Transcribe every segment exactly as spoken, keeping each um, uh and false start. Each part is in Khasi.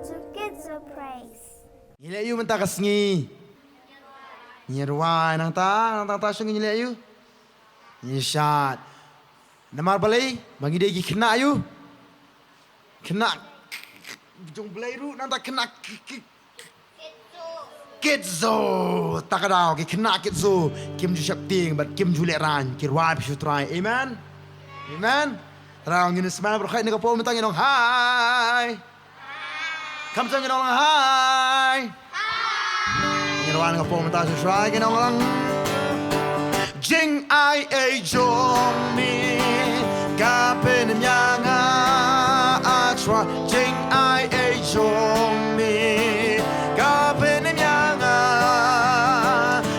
To Kids of Praise. Ngi leh ïu mynta ka sngi. Ngi rwai nangta, nangta, nangta shu ngi leh ïu. Ngi shad. Namar balei, ma ngi dei ki khynnah ïu. Khynnah jong Blei ruh, nangta khynnah ki, ki, Kids Zoo. Ta ka daw, ki khynnah Kids Zoo kim ju sheptieng bad kim ju lehraiñ, ki rwai phi sha u Trai. Amen. Amen. Trai ngin smail bad khuid na ka por mynta ngin ong hai. Kham jong ngin ong hai. Ngin rwai na ka por mynta sha u Trai ngin ong lang. Jingai ei jong me ka pynim ïa nga, ah Trai. Jingai ei jong me ka pynim ïa nga.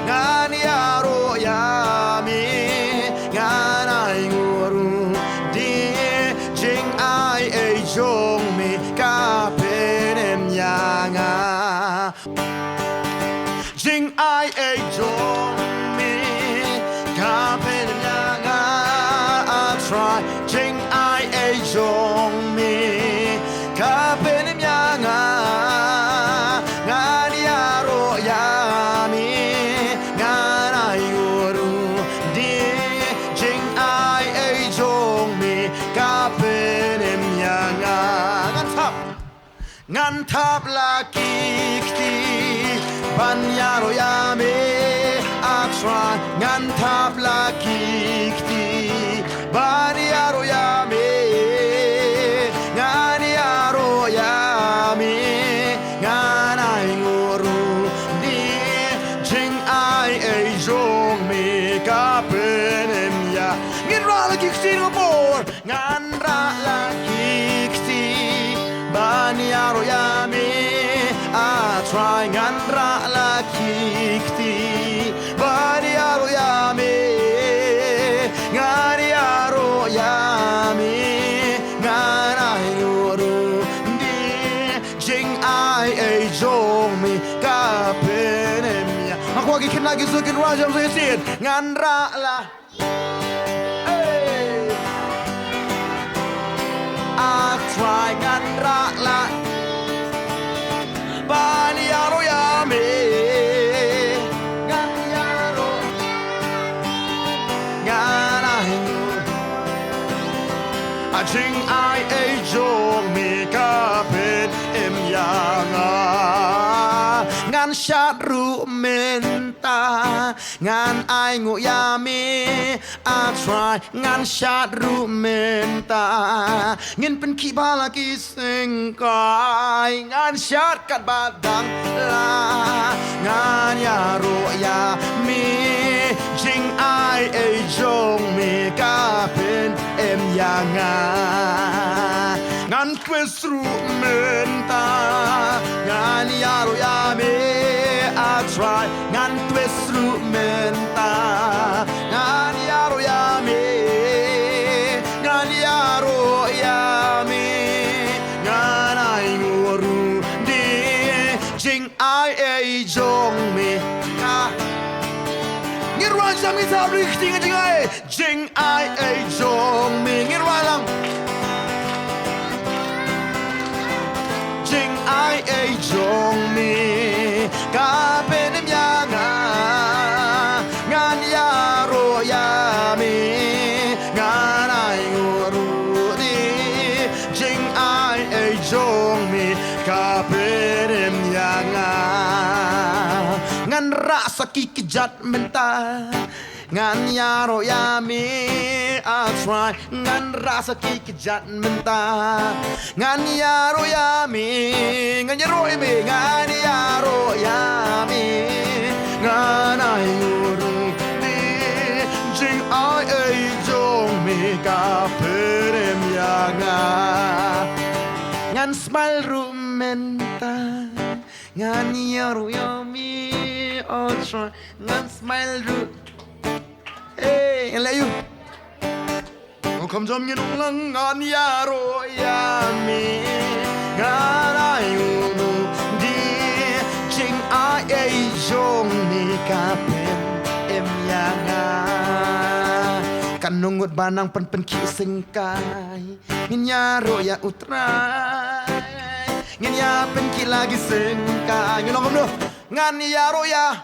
Ngan ïaroh ïa me, ngan ainguh ruh de. Jingai ei jong me ka pynim ïa nga. Jingai ei jong me ka pynim ïa nga, ah Trai. Jingai ei jong me ka pynim ïa nga. Ngan ïaroh ïa me, ngan ainguh ruh de. Jingai ei jong me ka pynim ïa nga. Ngan thap. Ngan thap la ki kti ban ïaroh ïa me, ah Trai. Ngan thap la ki kti ban ïaroh ïa me. Ngan ïaroh ïa me, ngan ainguh ruh de. Jingai ei jong me ka pynim ïa. Ngin rah la ki kti na ka por. Ngan rah la ki kti ban ïaroh ïa me, ah Trai. Ngan rah la ki kti ban ïaroh ïa me. Ngan ïaroh ïa me, ngan ainguh ruh de. Jingai ei jong me ka pynim ïa. Nga kwah ki khynnah ki Kids Zoo kin rwai jam shisien. Ngan rah la. Hey. Ah Trai, ngan rah la ban ïaroh ïa me. Ngan ïaroh, ngan ainguh. Ah, jingai ei jong me ka pynim ïa nga. Ngan shad ruh mynta, ngan ainguh ïa me, ah Trai. Ngan shad ruh mynta, ngin pynkhih bha la ki syngkai. Ngan shad katba dang la, ngan ïaroh ïa me. Jingai ei jong me ka pynim ïa nga. Ngan twist ruh mynta, ngan ïaroh ïa me, ah Trai. Ngan twist ruh mynta, ngan ïaroh ïa me, ngan ïaroh ïa me, ngan ainguh ruh de. Jingai ei jong me ka. Ngin rwai jam, ngin sa rwai kti, ngan jingai. Jingai ei jong me, ngin rwai lang. Jingai ei jong me ka pynim ïa nga. Ngan ïaroh ïa me, ngan ainguh ruh de. Jingai ei jong me ka pynim ïa nga. Ngan rah sa ki kjat mynta, ngan ïaroh ïa me, ah Trai. Ngan rah sa ki kjat mynta, ngan ïaroh ïa me, ngan ïaroh ïa me, ngan ïaroh ïa me, ngan ainguh ruh de. Jingai ei jong me ka pynim ïa nga. Ngan smile ruh mynta, ngan ïaroh ïa me, oh Trai. Ngan smile ruh. Hey, ngan leh ïa u. Ngin kham jam, ngin ong lang. Ngan ïaroh ïa me, ngan ainguh ruh de. Jingai ei jong me ka pynim ïa nga. Katno ngut ba nang pynpynkhih syngkai, ngin ïaroh ïa u Trai. Ngin ïa pynkhih la ki syngkai. Ngin ong kumno? Ngan ïaroh ïa,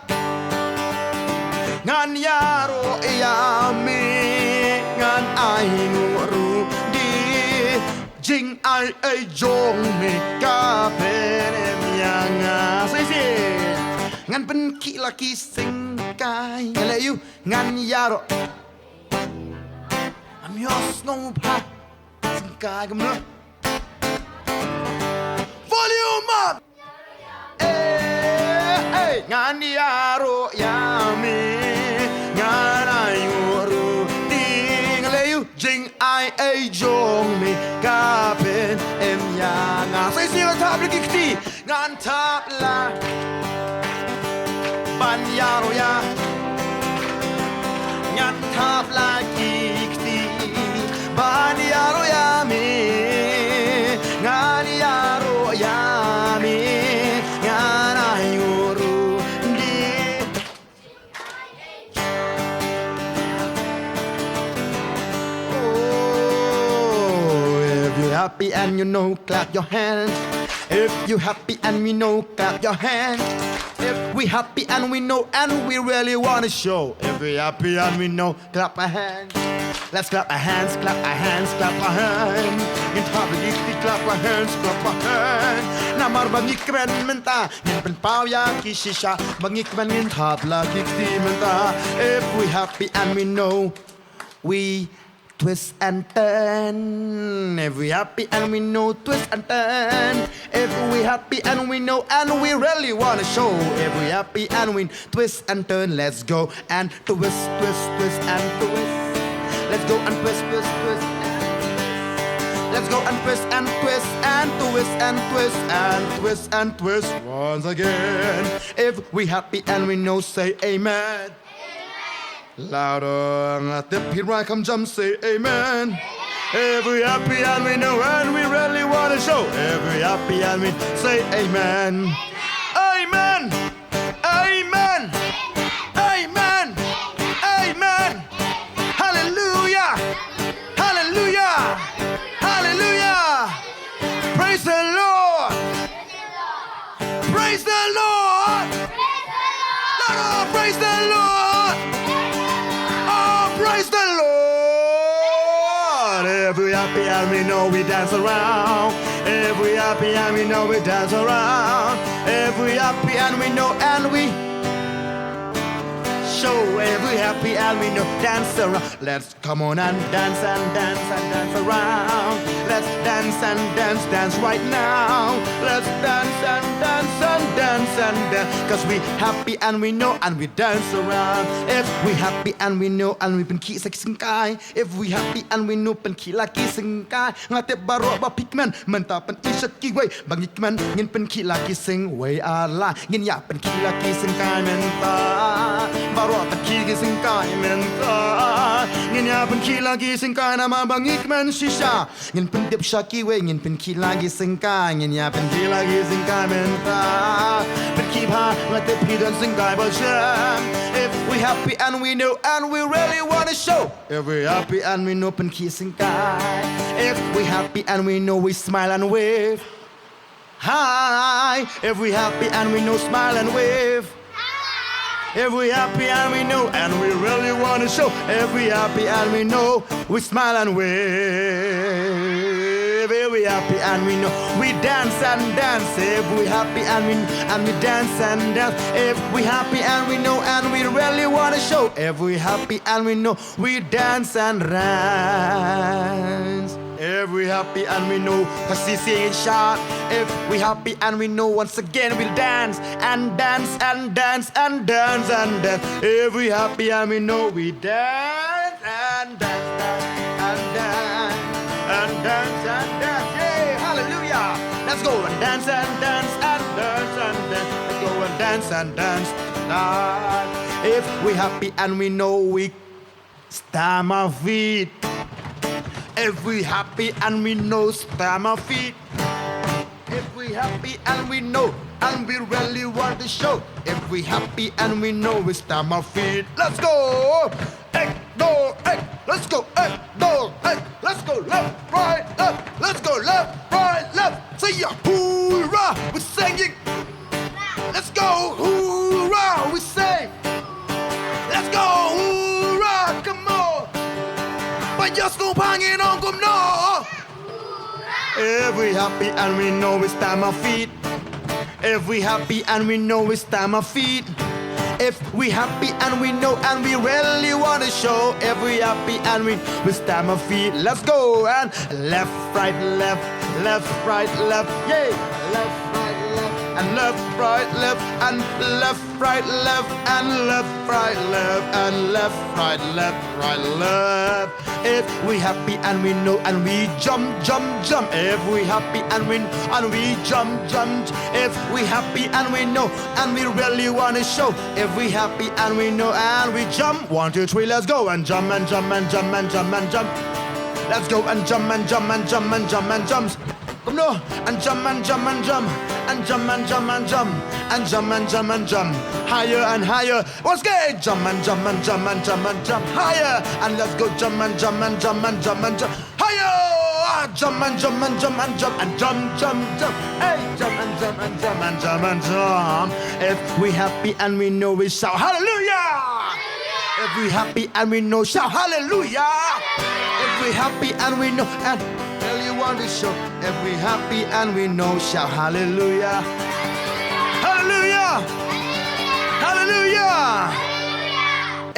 ngan ïaroh ïa me, ngan ainguh ruh da ki jingai ei jong me, ka pynim ïa nga. Sa shisien. Ngan pynkhih la ki syngkai. Ngan leh ïa u, ngan ïaroh. Am yos nong pha. Syngkai kumno? Volume up. Eh, eh, ngan ïaroh ïa me, ngan ainguh ruh da ki, ngan leh ïa u, jingai ei jong me, ka pynim ïa nga. Sa shisien, ngan thap la ki kti. Ngan thap la ban ïaroh ïa, ngan thap la ki kti ban ïaroh ïa me, ngan ïaroh ïa me, ngan ainguh ruh da ki. Oh, if you happy and you know, clap your hands. If you happy and we know, clap your hands. If we happy and we know and we really wanna show. If we happy and we know, clap our hands. Let's clap our hands, clap our hands, clap our hands. Ngin thap la ki kti, clap our hands, clap our hands. Namar ba ngi kmen mynta, ngin pynpaw ïa ki shisha. Ba ngi kmen, ngin thap la ki kti mynta. If we happy and we know, we twist and turn. If we happy and we know, twist and turn. If we happy and we know and we really wanna show. If we happy and we twist and turn, let's go and twist, twist, twist and twist. Let's go and twist, twist, twist and twist. Let's go and twist and twist and twist and twist and twist and twist once again. If we happy and we know, say amen. Louder, nga tip phi rwai kham jam, say amen. If we happy and we know and we really wanna show. If we happy and we say amen. Amen. Amen. Amen. Amen. Hallelujah. Hallelujah. Hallelujah. Praise the Lord. Praise the Lord. Louder, praise the Lord. Oh, praise the Lord. If we happy and we know, we dance around. If we happy and we know, we dance around. If we happy and we know and we show. If we happy and we know, dance around. Let's come on and dance and dance and dance around. Let's dance and dance, dance right now. Let's dance and dance and dance and dance. 'Cause we happy and we know and we dance around. If we happy and we know and we pynkhih sa ki syngkai. If we happy and we know, pynkhih la ki syngkai. Nga tip baroh ba phi kmen, mynta pyni sha kiwei ba ngi kmen, ngin pynkhih la ki syngkai ar lai. Ngin ïa pynkhih la ki syngkai mynta. Baroh pynkhih ki syngkai mynta. Ngin ïa pynkhih la ki syngkai namar ba ngi kmen shisha. Ngin pyndep sha kiwei, ngin pynkhih la ki syngkai. Ngin ïa pynkhih la ki syngkai mynta. Pynkhih bha, nga tip phi don syngkai ba shem. If we happy and we know and we really wanna show. If we happy and we know, pynkhih syngkai. If we happy and we know, we smile and wave. Hi. If we happy and we know, smile and wave. If we happy and we know and we really wanna show. If we happy and we know, we smile and wave. If we happy and we know, we dance and dance. If we happy and we and we dance and dance. If we happy and we know and we really wanna show. If we happy and we know, we dance and dance. If we happy and we know, kasi sing it sharp. If we happy and we know, once again we'll dance and dance and dance and dance and dance. If we happy and we know, we dance and dance, dance and dance and dance and dance. Yay, hallelujah. Let's go and dance and dance and dance and dance. Let's go and dance and dance. Dance. If we happy and we know, we stamp our feet. If we happy and we know, stamp our feet. If we happy and we know, and we really want to show. If we happy and we know, we stamp our feet. Let's go. Ek, do, ek. Let's go. Ek, do, ek. Let's go left, right, left. Let's go left, right, left. Say yahoo. Hoorah, we're singing. Let's go, hoorah, we say. Let's go, hoorah, come on. Ba ïohsngew bha ngin ong kumno. If we happy and we know we stamp our feet. If we happy and we know we stamp our feet. If we happy and we know and we really wanna show. If we happy and we, we stamp our feet. Let's go and left, right, left, left, right, left, yeah. Left, right, left, and left, right, left, and left, right, left, and left, right, left, and left, right, left, right, left. If we happy and we know and we jump, jump, jump. If we happy and we, and we jump, jump. If we happy and we know and we really wanna show. If we happy and we know and we jump. One, two, three, let's go. And jump and jump and jump and jump and jump. Let's go and jump and jump and jump and jump and jump. Kumno? And jump and jump and jump. And jump and jump and jump. And jump and jump and jump. Higher and higher. Once again, jump and jump and jump and jump and jump higher. And let's go jump and jump and jump and jump and jump higher. Ah, jump and jump and jump and jump and jump, jump, jump. Hey, jump and jump and jump and jump and jump. If we happy and we know, we shout hallelujah. If we happy and we know, shout hallelujah. If we happy and we know, and tell you one we show. If we happy and we know, shout hallelujah. Hallelujah. Hallelujah.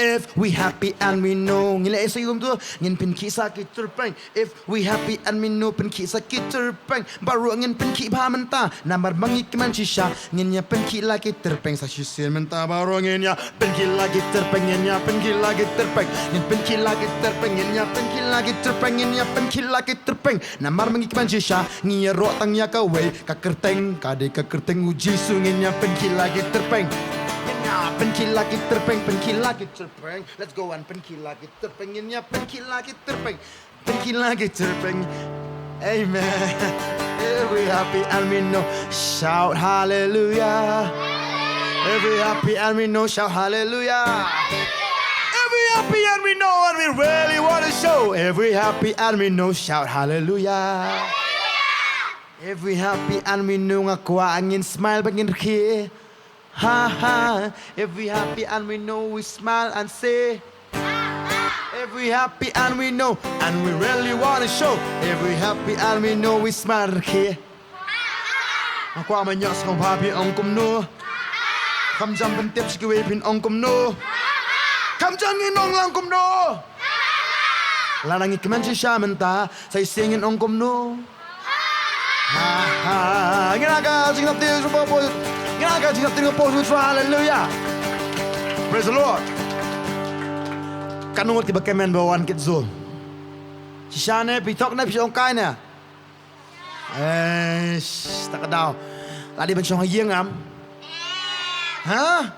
If we happy and we know, ngin leh sa kum tu, ngin pynkhih sa ki tyrpeng. If we happy and we know, pynkhih sa ki tyrpeng. Baroh ngin pynkhih bha mynta, namar ma ngi kmen shisha. Ngin ïa pynkhih la ki tyrpeng sa shisien mynta, baroh ngin ïa pynkhih la ki tyrpeng, ngin ïa pynkhih la ki tyrpeng. Ngin pynkhih la ki tyrpeng, ngin ïa pynkhih la ki tyrpeng, ngin ïa pynkhih la ki tyrpeng. Namar ma ngi kmen shisha, ngi ïaroh tang ïa kawei, ka kyrteng, ka dei ka kyrteng u Jisu, ngin ïa pynkhih la ki tyrpeng. Ngin ïa pynkhih la ki tyrpeng, pynkhih la ki tyrpeng. Let's go and pynkhih la ki tyrpeng, ngin ïa pynkhih la ki tyrpeng. Pynkhih la ki tyrpeng. Amen. If we happy and we know, shout hallelujah. If we happy and we know, shout hallelujah. If we happy and we know and we really wanna show. If we happy and we know, shout hallelujah. If we happy and we know, nga kwah ngin smile bad ngin rkhie. Ha ha. If we happy and we know, we smile and say. If we happy and we know, and we really wanna show. If we happy and we know, we smile rkhie. Nga kwah ban ïohsngew bha phi ong kumno. Kham jam ban tip sha kiwei phin ong kumno. Kham jam ngin ong lang kumno. Lada ngi kmen shisha mynta, sa shisien ngin ong kumno. Ha ha. Ngin ïa ka jingïap ti shu po. Ngin ïa ka jingïap ti shu po, hallelujah. Praise the Lord. Katno ngut kiba kmen ba wan kit jong. Shisha ne, phi thok ne, phi shong kai ne. Eh, sh-, ta ka daw. La dei ban shong ha ïing em? Ha?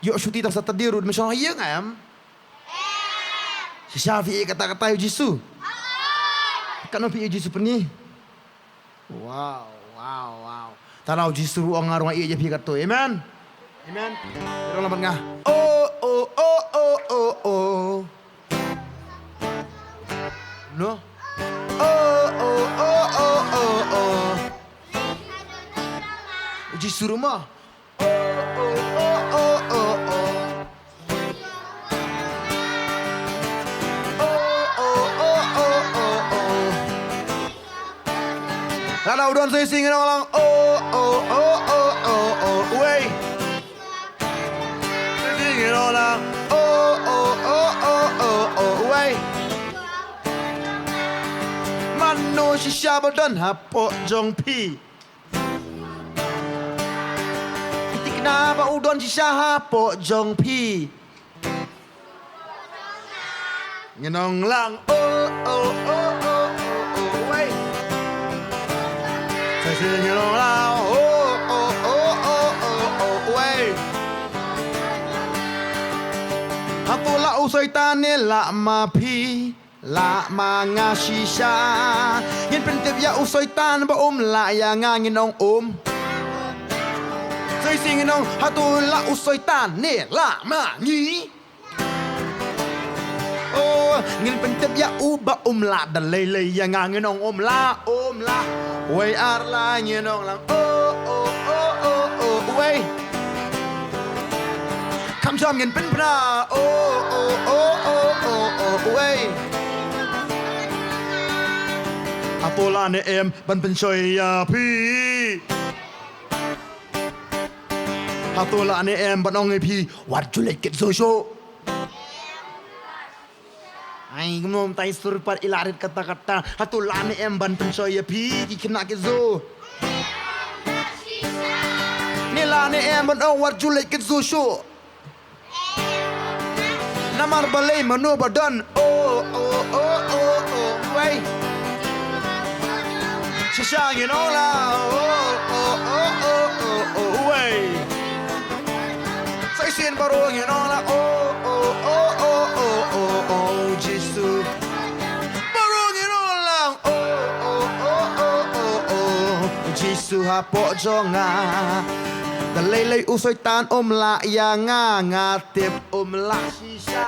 Ïoh shuti tang Saturday ruh ban shong ha ïing em? Shisha phi ïeit katta katta ïa u Jisu? Katno phi ïeit u Jisu pyni? Wow, wow, wow. Tang u Jisu ruh u ong nga ruh nga ïeit ïa phi katto. Amen. Amen. Ïa ong lang bad nga. Oh, oh, oh, oh, oh, oh. No. Oh, oh, oh, oh, oh, oh. U Jisu ruh mo. Oh, oh, oh, oh, oh, oh. Oh, oh, oh, oh, oh, oh. Lada u don sa shisien ngin ong lang. Oh, oh, oh, oh, oh, oh. Wei. Sa shisien ngin ong lang. Oh, oh, oh, oh, oh, oh. Wei. Mano shisha ba don hapoh jong phi? Phi thikna ba u don shisha hapoh jong phi? Ngin ong lang. Oh, oh, oh, oh, oh, oh, wei. Sa shisien ngin ong lang. Oh, oh, oh, oh, oh, oh, wei. Hato lah u Soitan ne lah ma phi? Lah ma nga shisha. Ngin pyntip ïa u Soitan ba um lah ïa nga, ngin ong um. Sa shisien ngin ong, hato lah u Soitan ne lah ma ngi? Oh, ngin pyntip ïa u ba um lah da lei lei ïa nga, ngin ong um lah, um lah. Wei ar lai ngin ong lang. Oh, oh, oh, oh, oh, wei. Kham jam ngin pynpna. Oh, oh, oh, oh, oh, oh, wei. Hato la ne em ban pynshoi ïa phi? Hato la ne em ban ong ïa phi wat ju leit kit shuh shuh? Ai, kumno mynta i sur pat i la rit katta katta. Hato la ne em ban pynshoi ïa phi ki khynnah ki zu? Ne la ne em ban ong wat ju leit kit shuh shuh? Namar balei, mano ba don? Oh, oh, oh, oh, oh, wei. Shisha ngin ong la. Oh, oh, oh, oh, oh, oh, wei. Sa shisien baroh ngin ong la. Oh, oh, oh, oh, oh, oh, oh, Jisu. Baroh ngin ong la. Oh, oh, oh, oh, oh, oh, Jisu hapoh jong nga. Da lei lei u Soitan um lah ïa nga, nga tip um lah shisha.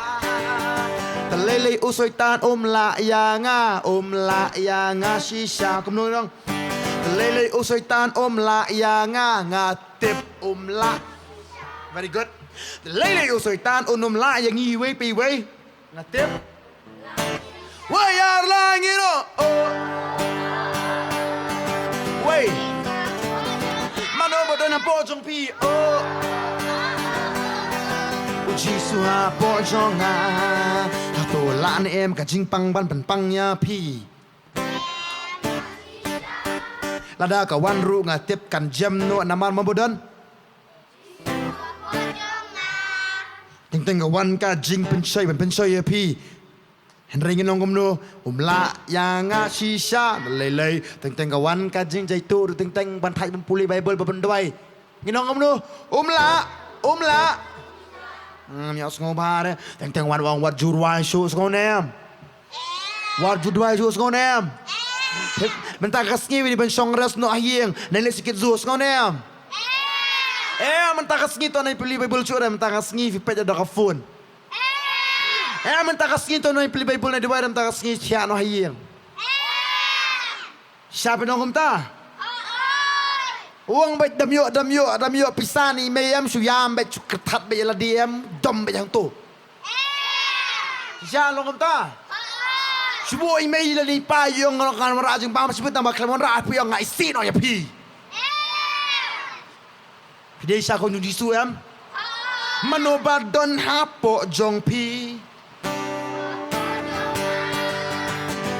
Da lei lei u Soitan um lah ïa nga, um lah ïa nga shisha. Kumno dong? Da lei lei u Soitan um lah ïa nga, nga tip um lah. Very good. Da lei lei u Soitan un um lah ïa ngi iwei pa iwei. Nga tip. Wei ar lai ngin ong. Oh. Wei. Mano ba don hapoh jong phi? Oh. U Jisu hapoh jong nga. Hato la ne em ka jingpang ban pynpang ïa phi? Lada ka wan ruh nga tip kan jem noh, namar mano ba don? Teng teng ka wan ka jingpynshoi ban pynshoi ïa phi. Hynrei ngin ong kumno? Um lah ïa nga shisha. Da lei lei teng teng ka wan ka jingjaituh ruh, teng teng ban thait ban pule Baibl ba ban duwai. Ngin ong kumno? Um lah, um lah. Hmm, ïa sngew bha re. Teng teng wan ong wat ju duwai shuh, sngew ne em? Wat ju duwai shuh, sngew ne em? Mynta ka sngi wi dei ban shong rest noh ha ïing. Nang leit sha kit zoo, sngew ne em? Eh, mynta ka sngi to nang pule Baibl shuh re, mynta ka sngi phi peit da ka phone. Eh, mynta ka sngi to nang pule Baibl, nang duwai re, mynta ka sngi thiah noh ha ïing. Shisha phi ong kumta? Ong beit dam ïoh, dam ïoh, dam ïoh pisa ne i mei em, shu ïam beit, shu kyrthat beit ïa lade em, dom beit hangto. Shisha long kumta? Shu buh i mei lane i pa ïa u ngan wanrah jingbam, shu buh tang ba khlem wanrah phi ong nga isih noh ïa phi. Phi dei sha khun jong Jisu em? Mano ba don hapoh jong phi?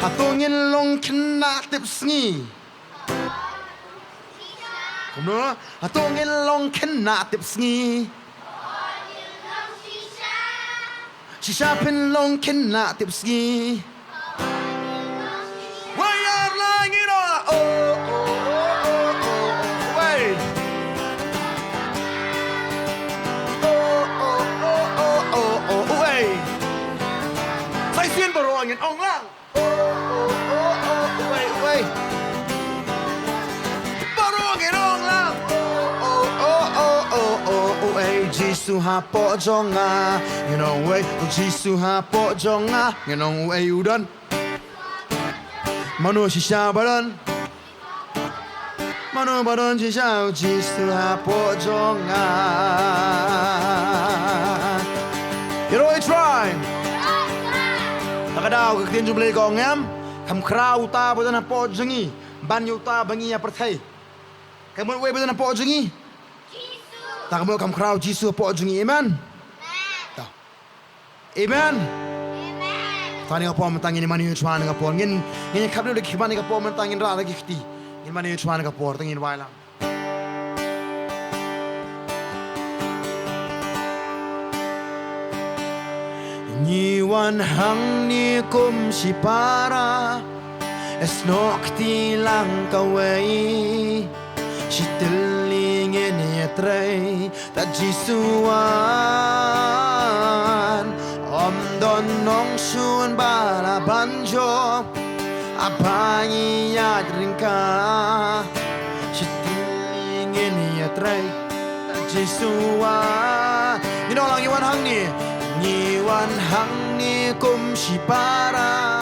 Hato ngin long khynnah tipsngi? Kumno? Hato ngin long khynnah tipsngi? Shisha phin long khynnah tipsngi. Wei ar lai ngin ong la. Oh, oh, oh, oh, oh, oh, wei. Oh, oh, oh, oh, oh, oh, wei. Sa shisien baroh ngin ong lang. Oh, oh, oh, oh, wei, wei. Baroh ngin ong lang. Oh, oh, oh, oh, oh, wei. Jisu hapoh jong nga. Ngin ong wei, oh, Jisu hapoh jong nga. Ngin ong wei u don. Mano shisha ba don? Mano ba don shisha, Jisu hapoh jong nga. Ïaroh, try. Ta ka daw ka ktien jong U Blei ka ong em, kham khraw uta ba don hapoh jong ngi ban ïa uta ba ngi ïa pyrthei. Ka mut uwei ba don hapoh jong ngi? Ta ka mut kham khraw Jisu hapoh jong ngi. Amen. Ta. Amen. Amen. Tang ïa ka por mynta ngin ïa mane ïa u Trai ïa ka por. Ngin, ngin ïa khap lem da ki khmat ïa ka por mynta, ngin rah da ki kti. Ngin mane ïa u Trai ïa ka por, tang ngin wai lang. Ngi wan hangne kum shipara, ïasnoh kti lang kawei. Shi tylli ngin ïatrei, ta Jisu wan. Ym don nongshun ba lah ban jop, haba ngi ïaid ryngkat. Shi tylli ngin ïatrei, ta Jisu wan. Ngin ong lang, ngi wan hangne. Ngi wan hangne kum shipara,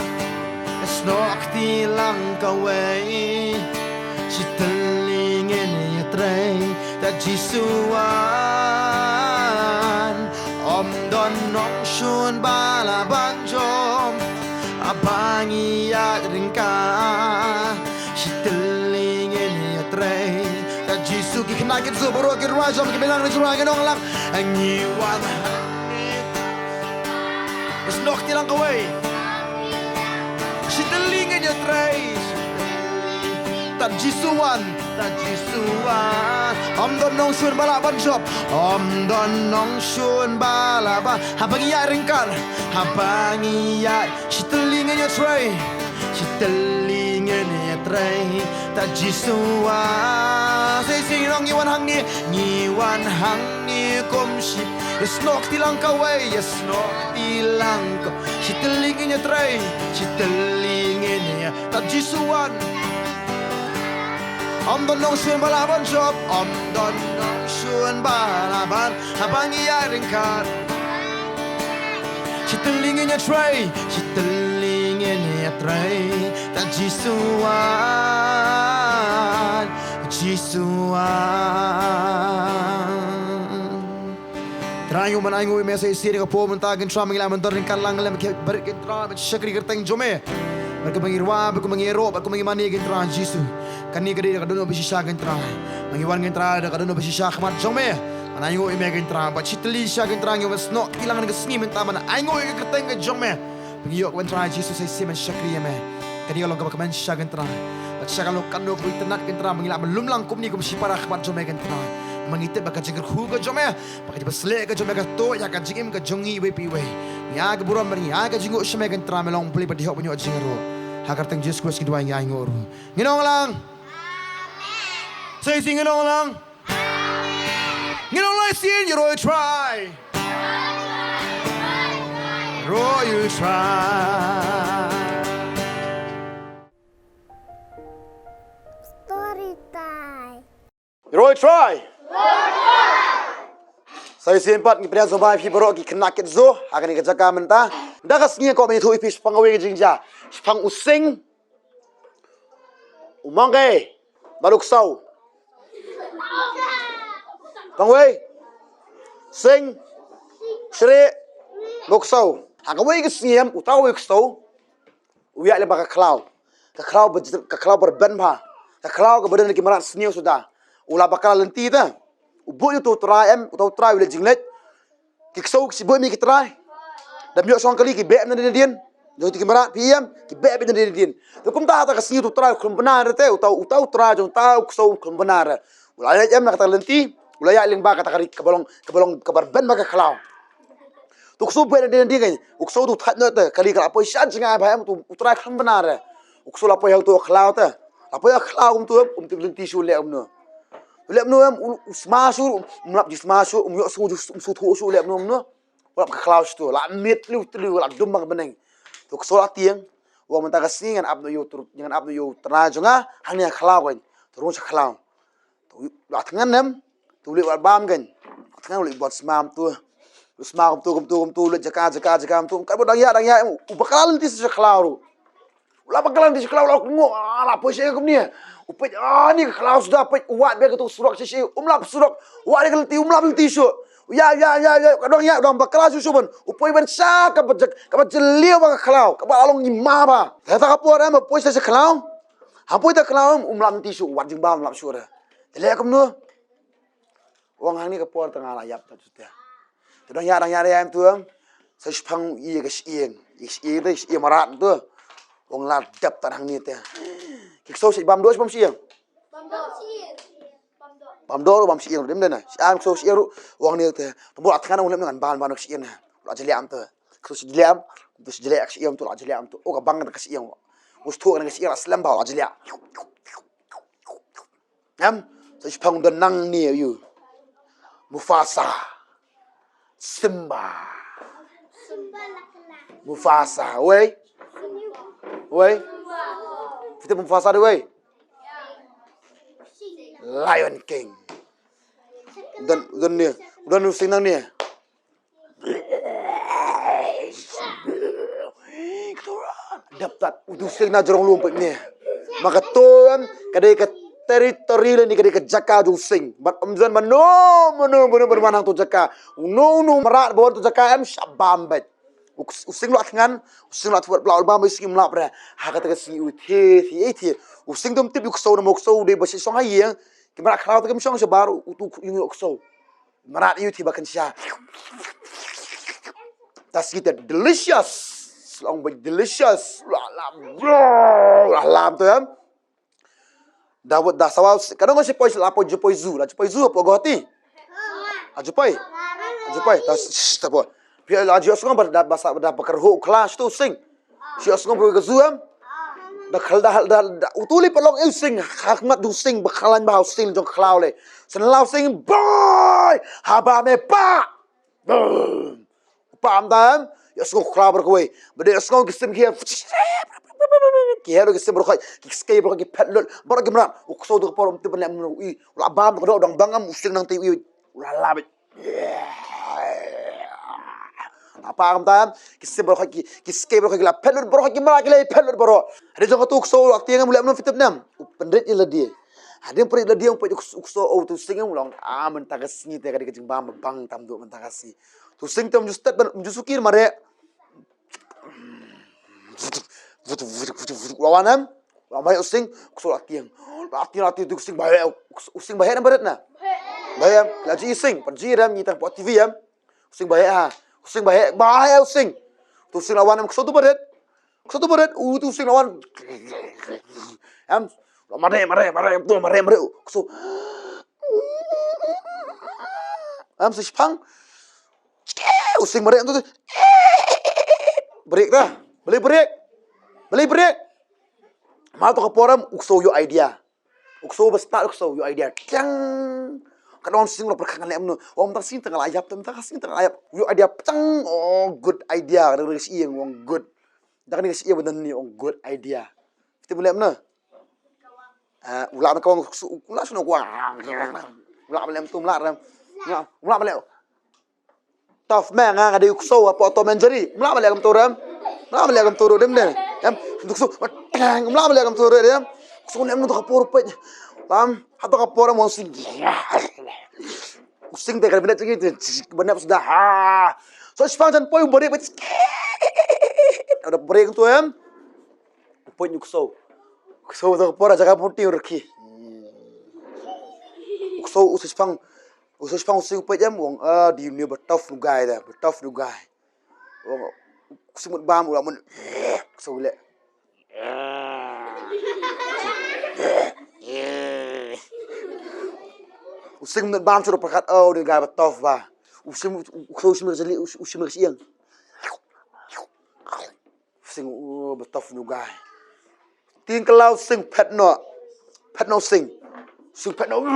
snoh kti lang kawei. Shi tylli ngin ïatrei, tad Jisu wan. Ym don nongshun ba lah ban jop, haba ngi ïaid ryngkat. Shi tylli ngin ïatrei, tad Jisu. Ki khynnah ki tsu baroh ki rwai jam ki bilang ri jrua ngi ong lang. Ngi wan hangne. Snoh kti lang kawei. Shi tylli ngin ïatrei. Tad Jisu wan, tad Jisu wan. Ym don nongshun ba lah ban jop. Ym don nongshun ba lah ban. Haba ngi ïaid ryngkat. Haba ngi ïaid. Shi tylli ngin ïatrei. Shi tylli ngin ïatrei. Tad Jisu wan. Sa shisien ngi ong ngi wan hangne. Ngi wan hangne kum shi. Snoh kti lang kawei, snoh kti lang kawei. Shi tylli ngin ïatrei, shi tylli ngin ïa. Tad Jisu wan. Ym don nongshun ba lah ban jop, ym don nongshun ba lah ban. Haba ngi ïaid ryngkat. Shi tylli ngin ïatrei, shi tylli ngin ïatrei. Tad Jisu wan, Jisu wan. Trai, ngi wan ainguh ïa me sa shisien ha ka por mynta, Kynrad, ma ngi la mynta ryngkat lang lem ki barit, Kynrad, ban shakri kyrteng jong me. Bad kumba ngi rwai, bad kumba ngi ïaroh, bad kumba ngi mane, Kynrad Jisu. Kane ka dei ka dohnud ba shisha, Kynrad. Ma ngi wan, Kynrad, da ka dohnud ba shisha ha khmat jong me. Ban ainguh ïa me, Kynrad, bad shi tylli shisha, Kynrad, ngi wan snoh kti lang ha kane ka sngi mynta ban ainguh ïa ka kyrteng ka jong me. Ba ngi ïoh, Kynrad Jisu, sa shisien ban shakri ïa me. Kane ka long kaba kmen shisha, Kynrad. Bad shisha ka long kano kaba itynnad, Kynrad, ba ngi lah ban lum lang kumne kum shipara ha khmat jong me, Kynrad. Ma ngi tip ba ka jingkyrkhu ka jong me, ba ka jingbasleh ka jong me ka tuh ïa ka jingim ka jong ngi iwei pa iwei. Ngi ai ka burom bad ngi ai ka jingngooh sha me, Kynrad, me long U Blei badei hok ban ïoh jingïaroh. Ha ka kyrteng Jisu Khrist ngi duwai, ngi ainguh ruh. Ngin ong lang. Sa shisien ngin ong lang. Ngin ong lang shisien, ïaroh ïa U Trai. Ïaroh ïa U Trai. Story time. Ïaroh ïa U Trai. Sa shisien pat ngi pdiang sngewbha ïa phi baroh ki khynnah ki tsu ha kane ka jaka mynta. Mynta ka sngi ko, mynta ïathuh ïa phi shaphang kawei ka jingjia. Shaphang u sing, u mongkei bad u ksew. Tang wei, sing, shrieh bad u ksew. Ha kawei ka sngi em, uta uwei u ksew u ïaid lyngba ka khlaw. Ka khlaw ba, ka khlaw ba rben bha. Ka khlaw kaba don ki mrad sniew suda. U la bakla lynti te. U buh ïa uta u trai em, uta u trai u leit jingleit. Ki ksew ki shu buh ïa ki trai. Da ym ïoh shong kali, ki beh na dien na dien. Jong ki mrad, phi ïohi em, ki beh beit na dien na dien. Te kumta ha kata ka sngi uta u trai u khlem bna re te, uta, uta u trai jong uta u ksew u khlem bna re. U la leit em na kata ka lynti, u la ïaid lyngba kata ka ri kaba long, kaba long, kaba rben bha ka khlaw. Te u ksew u beh na dien na dien, u ksew u thait noh te, kali ka la poi sha jngai bha em, te u trai u khlem bna re. U ksew la poi ha uto u khlaw te. La poi ha u khlaw kumto em, um tip lynti shuh u leh kumno. U leh kumno em, u, u sma shuh, um lap jingsma shuh, um ïohsngew, um sngewthuh shuh u leh kumno kumno. U lap ka khlaw shuh to, la miet tliw tliw, la dum bha ka bneng. Te u ksew la tieng, u ong mynta ka sngi ngan ap noh ïa u tr-, ngan ap noh ïa u trai jong nga hangne ha khlaw kein. Te u rung sha khlaw. Te u la thngan em, te u leit wad bam kein. La thngan u leit wad sma kumto. U sma kumto, kumto, kumto, u leit jaka, jaka, jaka kumto. Katba u dang ïaid, dang ïaid, u bakla lynti sha khlaw ruh. U la bakla lynti sha khlaw, u la kohnguh, ah, la poi shaei kumne. U peit, ah, ni ka khlaw suda, peit, u wad beit kato ka surok shisha, um lap surok, u wad ïa ka lynti, um lap lynti shuh. U ïaid, ïaid, ïaid, ïaid, ka dang ïaid, u dang bakla shuh shuh ban. U poi ban sha kaba jyl, kaba jylliew bha ka khlaw, kaba la long ima bha. Te ha kata ka por em, u poi sha sha khlaw. Ha poi sha khlaw em, um lap lynti shuh, u wad jingbam um lap shuh re. Te leh kumno? U ong hangne ka por te nga la ïap tad shuh te. Te dang ïaid, dang ïaid, ïaid em to em. Sa shipang ïa ka shyieng. Ïa ka shyieng te, shyieng mrad to. U ong la dep tad hangne te. Ki ksew shah bam doh, shah bam shyieng. Bam doh ruh bam shyieng ruh, dim dena. Shah ksew shyieng ruh. U ong hangne te. Te bun la thngan u ong lem ngan ban, ban ka shyieng ne. La jylliew em te. Ksew shah jylliew em. Te shah jylliew ka shyieng to, la jylliew em to. O ka bang ka shyieng. Us thuh ka shyieng la slem bha, la jylliew. Em, sa shipang don nangne ïa u. Mufasa. Simba. Mufasa. Wei? Wei? Phi tip Mufasa dei wei? Lion King. Don, don ne. Don u sing nangne. Ïap tat, utu u sing na jrong lum peit ne. Ma kato em, ka dei ka territory lane ka dei ka jaka jong u sing. Bad ym don mano, mano, mano, mano, mano hangto jaka. Uno, uno, mrad ba wan to jaka em, shah bam beit. U, u sing u la thngan, u sing u la thngan, bla, bla, bam, u sing u la pre. Ha kata ka sngi u thied, thied, thied. U sing um tip u ksew namar u ksew u dei ba sha shong ha ïing. Ki mrad khraw te kim shong shabar, utu u ïing u ksew. Mrad ïa u thied ba kan sha. Ta sngi te delicious. Long ba delicious. La, la, la, la, la, tu em. Da wut da sawa, ka dang shi poi, la poi, ju poi zu, la ju poi zu, poi Guwahati. A ju poi. A ju poi, ta, sh-, ta poi. Pia la ju sngom ba da, ba sa, da bakar ho clash tu sing. Shi sngom ba ka zu em. Da khal da, da, da, utu li pa long u sing, ha khmat u sing, ba khalan ba u sing, jong khlaw le. San la u sing, boy, haba me pa. Boom. Pam dam, ïa sngew khlaw bor kawei. Ba dei ïa sngew ki sim ki, ki hero ki sim bor kawei, ki skei bor kawei, ki phet lut, bor ki mrad. U ksew tu ka por um tip ban leh mano, i, u la bam ka dok dang bang am, u sing nang te i, u la lap. Apa kam tam, ki sim bor kawei, ki, ki skei bor kawei, ki la phet lut bor kawei, ki mrad ki la phet lut bor. Hadi jong ka tu u ksew u la tieng am, u leh mano, phi tip ne em. U pynrit ïa lade. Hadien pynrit ïa lade, u peit u ksew, u ksew, u tu sing am, u long, ah, mynta ka sngi te ka dei ka jingbam ba bang tam duh mynta ka sngi. Tu sing te um ju stet ban, um ju sukir mareh. Vut, vut, vut, vut, vut, la wan em. La mai u sing, u ksew la tieng. La tieng, la tieng, tu sing ba heh, u sing ba heh na barit na. Ba heh em, la ji sing, pat ji em, ngi tang pot T V em. U sing ba heh ha. U sing ba heh, ba heh u sing. Tu sing la wan em, u ksew tu barit. U ksew tu barit, u tu sing la wan. Em, la mareh, mareh, mareh, tu mareh, mareh, u ksew. Em, sa shipang. U sing mareh tu. Brek dah. Balei brek? Balei brek? Ma tu ka por em, u ksew ïoh idea. U ksew ba start u ksew ïoh idea. Tiang. Ka don sing la pyrkhat ngan leh mano. Ong mynta ka sngi te nga la ïap, mynta ka sngi te nga la ïap. Ïoh idea pyrshang. Oh, good idea. Ka dei ka shi ïing, ong good. Da kane ka shi ïing ba don ni, ong good idea. Te u leh mano. Ah, u lah ban kawang, u lah shano kwah. U lah ban leh mano, u lah rem. U lah, u lah ban leh. Tough man, nga, nga dei u ksew hapoh Tom and Jerry. Mla ba leh kumto rem. Mla ba leh kumto rem ne. Em, u ksew. Mla ba leh kumto rem. Ksew ne em, to ka por peit. Lam, ha to ka por em, u sing. U sing te ka bynta jong ngi te, bynta suda. Ha. So shipang jan poi u brek peit. Ada brek tu em. Peit u ksew. U ksew to ka por jaka poti u rkhi. U ksew u shipang. U shipang u sing peit em, u ong, ah, di ne ba tough nu guy da, ba tough nu guy. U ong, u sing mut bam, u la mut, u ksew leh. U sing mut bam, shu pyrkhat, oh, di guy ba tough ba. U sing, u ksew u sing ka jali, u sing ka ïing. Sing, uh, ba tough nu guy. Ting khlaw sing phet noh. Phet noh sing. Sing phet noh.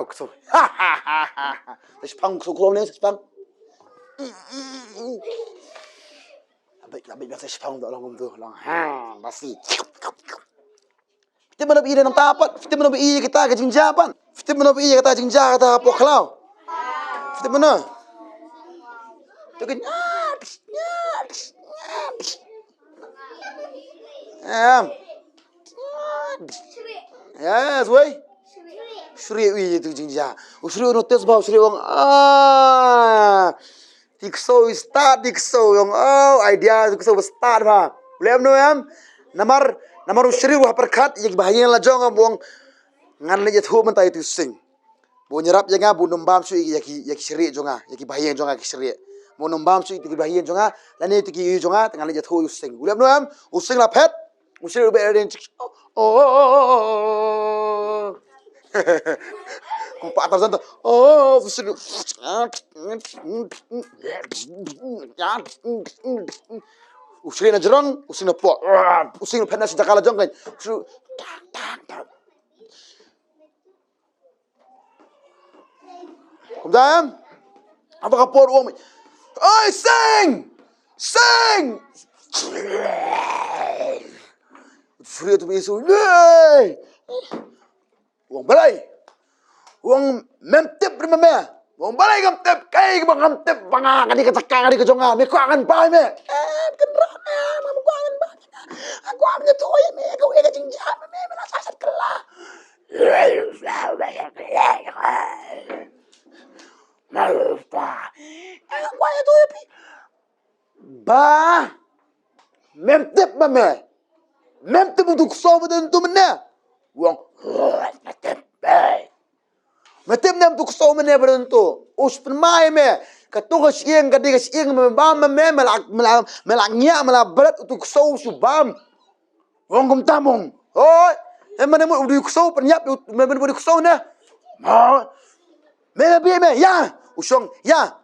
Ksew. Sa shipang, ksew ksew ne sa shipang. Abit, abit, sa shipang, da long kumto, long. Ha, basi. Phi tip mano ba i nangta pat? Phi tip mano ba i kita ka jingjia pat? Phi tip mano ba i kita ka jingjia kata hapoh khlaw? Phi tip mano? Tu kan. Em. Yes, wei. Shri wi tu jingjia. U Shri u notice ba u Shri u ong, ah. Ti ksew i start, ti ksew u ong, oh, idea ti ksew ba start ba. U leh mano em? Namar, namar u Shri u ha pyrkhat ïa ki bahaïing la jong em, u ong ngan leit ïathuh mynta ïa u sing. Ba un ïarap ïa nga, ba un ym bam shuh ïa ki, ïa ki shrieh jong nga, ïa ki bahaïing jong nga ki shrieh. Ba un ym bam shuh ïa ki bahaïing jong nga, lane ïa ki jong nga, te ngan leit ïathuh ïa u sing. U leh mano em? U sing la phet. U Shri u beh ring. Oh, oh, oh, oh, oh. Kum pa Tarzan tu. Oh, u Shri. U Shri na jrong, u sing na poh. U sing phet na shi jaka la jong kan. U Shri. Kumta em? Haba ka por u ong, oi, sing! Sing! Free to be so. Hey! U ong balei? U ong mem tip ri me me. U ong balei ngam tip, kaei kaba ngam tip ba nga kane ka jaka kane ka jong nga. Me kwah ngan bai me. Em, kynrad me, me kwah ngan bai. Nga kwah ban ïathuh ïa me, kawei ka jingjia me, me la sah sat kylla. Nga kwah ïathuh ïa phi ba mem tip ba me, mem tip utu u ksew ba don tu mynne. U ong, me tip, eh. Me tip ne em utu u ksew mynne ba don tu? U shu pynmai me. Katu ka shyieng ka dei ka shyieng me bam me, me la, me la, me la ngiah, me la bret, utu u ksew u shu bam. U ong kumta mo. Hoi. Em mynne mo u dei u ksew, pynïap me mynne mo u dei u ksew ne. Mo. Me, me bih me, ïa. U shong, ïa.